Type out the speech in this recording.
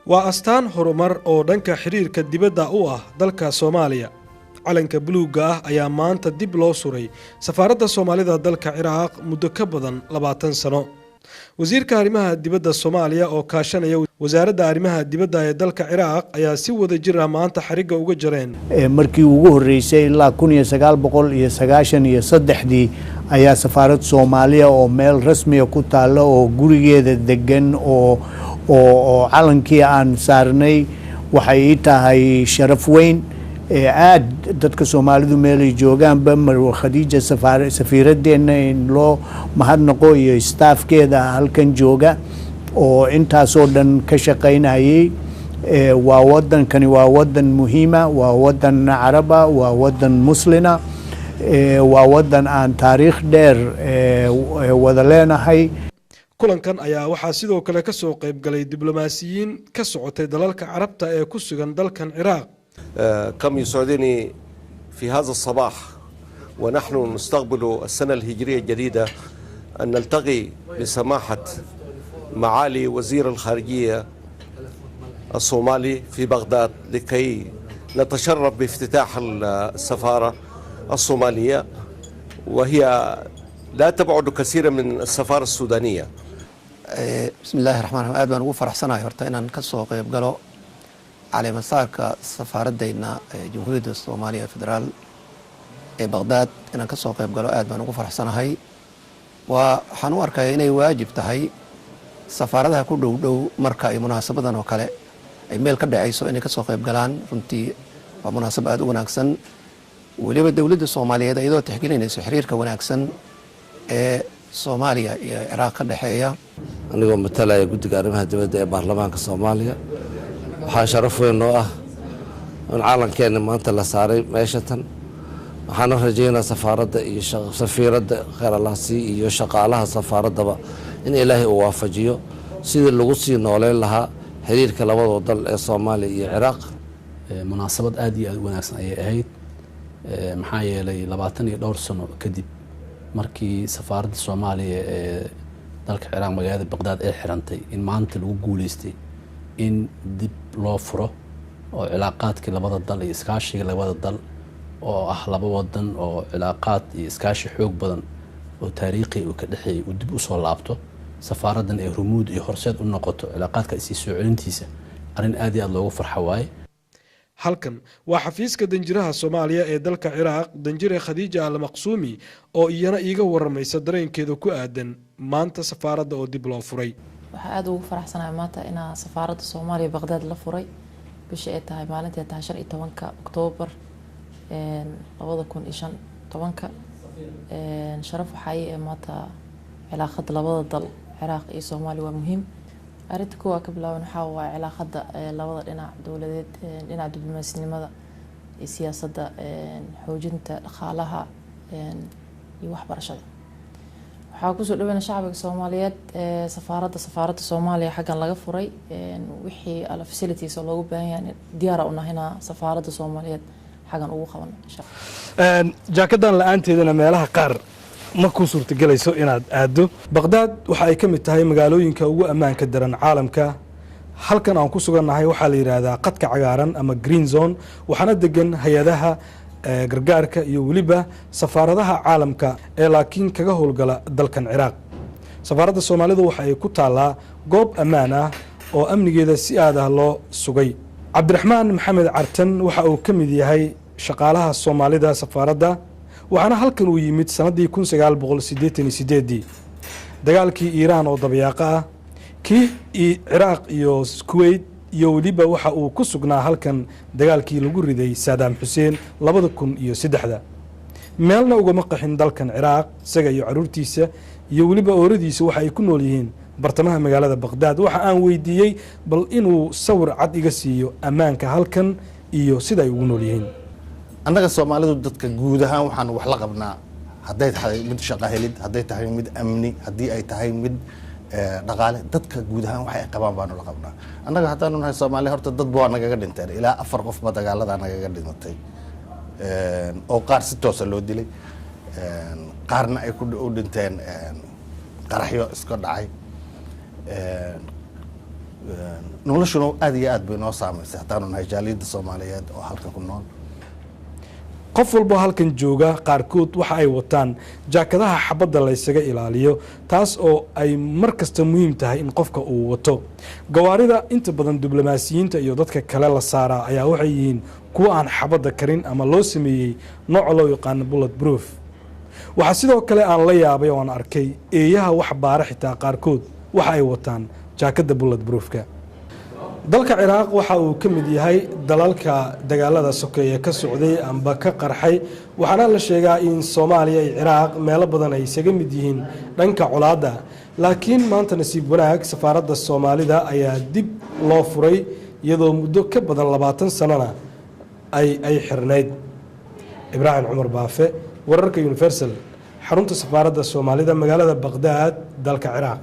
Waa astaan horumar oo dhanka xiriirka dibadda u ah dalka Soomaaliya. Calanka buluugga ah ayaa maanta dib loo suray safaaradda Soomaalida dalka Ciraaq muddo ka badan 20 sano. Wasiirka arrimaha dibadda Soomaaliya oo kaashanaya wasaaradda arrimaha dibadda ee dalka Ciraaq ayaa si wada jir ah maanta xarigga uga jareen. Markii ugu horreysay ilaa 1993-dii ayaa safaarad Soomaaliya oo meel rasmiya ku taalla oo gurigeeda degan oo calankii aan saarnay. Waxay ii tahay sharaf weyn aad dadka Soomaalidu meelay joogaanba Marwe Khadiija safiiradeenna in loo mahadnaqo iyo staafkeeda halkan jooga oo intaasoo dhan ka shaqaynayay. Waa wadankani, waa wadan muhiima, waa wadan Caraba, waa wadan Muslina, waa wadan aan taariikh dheer wada leenahay. Kulankan ayaa waxaa sidoo kale ka soo qayb galay diblomaasiyiin ka socotay dalalka Carabta ee ku sugan dalkan Ciraaq. كم يسعدني في هذا الصباح ونحن نستقبل السنة الهجرية الجديدة أن نلتقي بسماحة معالي وزير الخارجية الصومالي في بغداد لكي نتشرف بافتتاح السفارة الصومالية، وهي لا تبعد كثيرا من السفارة السودانية. Bismi illaahi raxmaan raxiim. Aad baan ugu faraxsanahay horta inaan ka soo qeyb galo caleemasaarka safaaradeyna Jamhuuriyadda Soomaaliya Federaal ee Baqdaad. Inaan ka soo qeyb galo aad baan ugu faraxsanahay. Waxaan u arkaya inay waajib tahay safaaradaha ku dhow dhow marka ay munaasabadan oo kale ay meel ka dhacayso inay kasoo qeyb galaan. Runtii waa munaasab aad u wanaagsan, weliba dowladda Soomaaliyeed iyadoo tixgelinayso xiriirka wanaagsan ee Soomaaliya iyo Ciraaq ka dhexeeya. Anigoo matalaya guddiga arrimaha dibadda ee baarlamaanka Soomaaliya, waxaa sharaf weyn noo ah in calankeena maanta la saaray meesha tan. Waxaana rajaynaa safaaradda iyo safiiradda, kheyr Allah sii, iyo shaqaalaha safaaraddaba in Ilaahay uu waafajiyo sidii lagu sii nooleyn lahaa xiriirka labada dal ee Soomaaliya iyo Ciraaq. Munaasabad aad iyo aad u wanaagsan ayay ahayd, maxaa yeelay 20 iyo dhowr sano kadib markii safaaradda Soomaaliya ee dalka Ciraaq magaalada Baqdaad ay xirantay, in maanta lagu guuleystay in dib loo furo oo cilaaqaadkii labada dal iyo iskaashiga labada dal, oo ah laba wadan oo cilaaqaad iyo iskaashi xoog badan oo taariikhi uu ka dhexeeyay, uu dib usoo laabto, safaaraddan ay rumuud iyo horseed u noqoto cilaaqaadka isii soo celintiisa. Arrin aad iyo aad loogu farxo waaye. Halkan waa xafiiska danjiraha Soomaaliya ee dalka Ciraaq, danjire Khadiija Almaqsuumi, oo iyana iiga waramaysa dareenkeeda ku aadan maanta safaaradda oo dib loo furay. Waxaa aada ugu faraxsanahay maanta inaa safaaradda Soomaaliya Baqdaad la furay, bishii ay tahay, maalintii ay tahay 15-ka Oktoobar 2015-ka. Sharaf waxaa ii eh maanta cilaaqada labada dal, Ciraaq iyo Soomaaliya, waa muhiim. Arrinta kuwaa ka bilaaban waxaa waaye cilaaqada labada dhinac dowladeed, dhinaca diblomaasnimada iyo siyaasadda, xoojinta dhaqaalaha iyo waxbarashada. Waxaa kusoo dhaweyna shacbiga Soomaaliyeed safaaradda Soomaaliya xaggan laga furay. Wixii alla facilities oo loogu baahan yahay diyaara u nahay inaa safaaradda Soomaaliyeed xaggan ugu qabano, insha Allah. Jaakadan la-aanteedana meelaha qaar ma kuu suurtagelayso inaad aaddo. Baqdaad waxa ay ka mid tahay magaalooyinka ugu ammaanka daran caalamka. Halkan aan ku sugannahay waxaa la yidhaahdaa qadka cagaaran ama green zone, waxaana degan hay-adaha gargaarka iyo weliba safaaradaha caalamka ee laakiin kaga howlgala dalkan Ciraaq. Safaaradda Soomaalidu waxa ay ku taallaa goob ammaan ah oo amnigeeda si aad ah loo sugay. Cabdiraxmaan Maxamed Cartan waxa uu ka mid yahay shaqaalaha Soomaalida safaaradda, waxaana halkan uu yimid sannaddii 1988-dii. Dagaalkii Iiraan oo dabayaaqo ah, kii Ciraaq iyo Kuweyt, iyo weliba waxa uu ku sugnaa halkan dagaalkii lagu riday Saadaam Xuseen 2003-da. Meelna ugama qaxin dalkan Ciraaq. Isaga iyo caruurtiisa iyo weliba ooradiisa waxa ay ku nool yihiin bartamaha magaalada Baqdaad. Waxa aan weydiiyey bal inuu sawir cad iga siiyo ammaanka halkan iyo sida ay ugu nool yihiin. Annaga Soomaalidu dadka guud ahaan waxaan wax la qabnaa, hadday tahay mid shaqo helid, hadday tahay mid amni, haddii ay tahay mid dhaqaale, dadka guud ahaan waxay qabaan baanu la qabnaa. Annaga haddaanu nahay Soomaaliya, horta dadba waa nagaga dhinteen. Ilaa afar qofba dagaaladaa nagaga dhimatay, oo qaar si toosa loo dilay, qaarna ay u dhinteen qaraxyo iska dhacay. Noloshuna aad iyo aad bay noo saamaysay haddaanu nahay jaaliyadda Soomaaliyeed oo halkan ku nool. Qof walbo halkan jooga qaarkood waxa ay wataan jaakadaha xabadda laysaga ilaaliyo, taas oo ay mar kasta muhiim tahay in qofka uu wato. Gawaarida inta badan diblomaasiyiinta iyo dadka kale la saaraa ayaa waxay yihiin kuwa aan xabadda karin ama loo sameeyey nooca loo yaqaano bullet proof. Waxaa sidoo kale aan la yaabay oo aan arkay eeyaha wax baara xitaa qaarkood waxa ay wataan jaakadda bullet proofka. Dalka Ciraaq waxa uu ka mid yahay dalalka dagaalada sokeeye ka socday amba ka qarxay, waxaana la sheegaa in Soomaaliya iyo Ciraaq meelo badan ay isaga mid yihiin dhanka colaadda. Laakiin maanta, nasiib wanaag, safaaradda Soomaalida ayaa dib loo furay, iyadoo muddo ka badan 20 sanona ay xirnayd. Ibraahim Cumar Baafe, wararka Universal, xarunta safaaradda Soomaalida, magaalada Baqdaad, dalka Ciraaq.